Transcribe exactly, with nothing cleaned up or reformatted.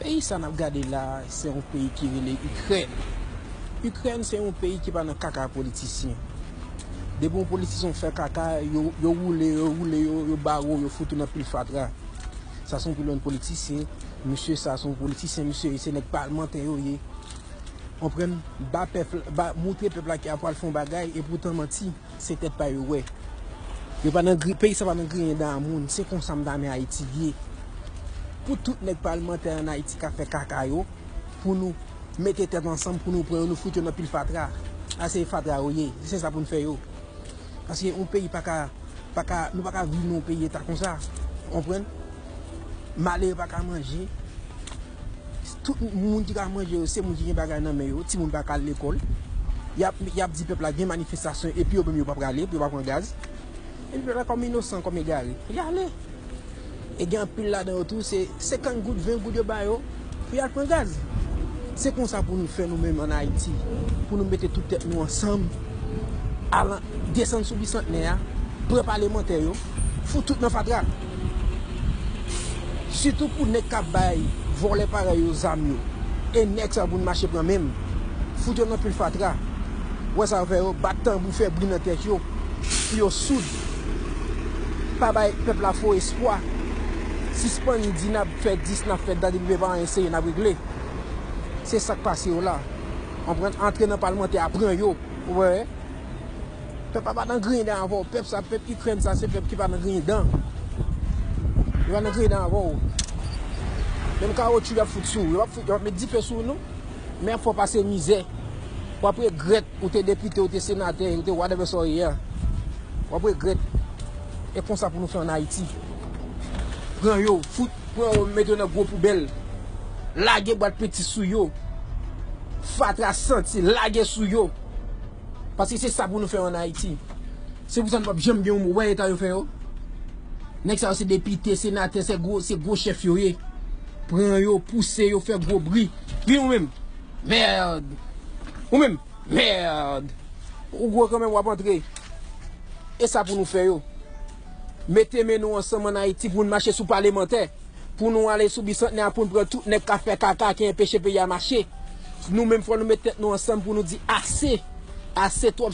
Peyi sa n ap gade la, se yon peyi ki rele Ikrèn. Ikrèn se yon peyi ki pa nan kaka politisyen. Depi yon politisyen fè kaka, yo, yo woule, yo woule, yo, yo bare w, yo fout ou nan pil fatra. Sa se yon pil lòn politisyen. Misye sa se yon politisyen, misye se nèg palmantè yo ye. Konprann? Ba pèp, ba, moutre pèp la ke y ap pral fè yon bagay, epoutan manti. Se tèt pa yo wè. Yo pa nan gri, peyi sa pa nan griyen dan a moun. Se konsa m ta renmen Ayiti ye. Pou tout nèg palmantè ann Ayiti k ap fè kaka yo, pou nou mete tèt ansanm, pou nou pran yo, nou fout yo nan pil fatra. A se fatra yo ye. Se sa pou n fè yo. Paske yon peyi pa ka, pa ka, nou pa ka viv nan yon peyi eta konsa. Konprann? Malere pa ka manje. Tout moun ki ka manje yo, se moun ki gen bagay nan men yo. Timoun pa ka al lekòl. Y ap, y ap di pèp la gen manifestasyon, epi yo menm yo pa prale, yo pa pran gaz. Epi pèp la kòm inosan, kòm egare. Y ale. E gen anpil ladan yo tou, se senkant goud, ven goud yo ba yo pou y al pran gaz. Se konsa pou nou fè nou menm ann Ayiti, pou nou mete tout tèt nou ansanm, al desann sou Bisantnè a, pran palemantè yo, fout tout nan fatra. Sitou pou nèg k ap bay vòlè parèy yo zam yo. E nèg sa pou n mache pran menm. Fout yo nan pil fatra. Wè sa yo fè yo, bat tanbou, fè bri nan tèt yo. Pou yo soud. Pa bay pèp la fo espwa. Sispann di n ap fè dis, n ap fè dat, epi pa anyen serye n ap regle. Se sa k pase yo la. Konprann? Antre nan palmantè a, pran yo. Ou wè? Pèp la pa nan griyen dan avè w. Pèp sa, pèp Ikrèn sa, se pèp ki pa nan griyen dan. Yo pa nan griyen dan avè w. Menm kawotchou y ap fout sou ou. Yo ap fout, yo ap met dife sou ou, non. Men y ap fè w pase mizè. W ap regrèt ou te depite, ou te senatè, ou te whatever sa w ye a. W ap regrèt. E konsa pou nou fè ann Ayiti. Pran yo, fout, pran yo, mete yo nan gwo poubèl. Lage bwat penti sou yo. Fatra santi, lage sou yo. Paske se sa pou nou fè ann Ayiti. Se pou sa nou p ap janm gen yon mo. Wè eta yo fè yo. Nèg sa yo se depite, senatè, se gwo, se gwo chèf yo ye. Pran yo, pouse yo, fè gwo bri. Vin ou menm. Mèd. Ou menm. Mèd. Ou gwo kanmenm, w ap antre. E sa pou nou fè yo. Mete men nou ansanm ann Ayiti pou n mache sou palemantè. Pou nou ale sou Bisantnè a, pou n pran tout nèg k ap fè kaka ki enpeche peyi a mache. Nou menm, fò nou met tèt nou ansanm pou nou di ase. Ase twòp.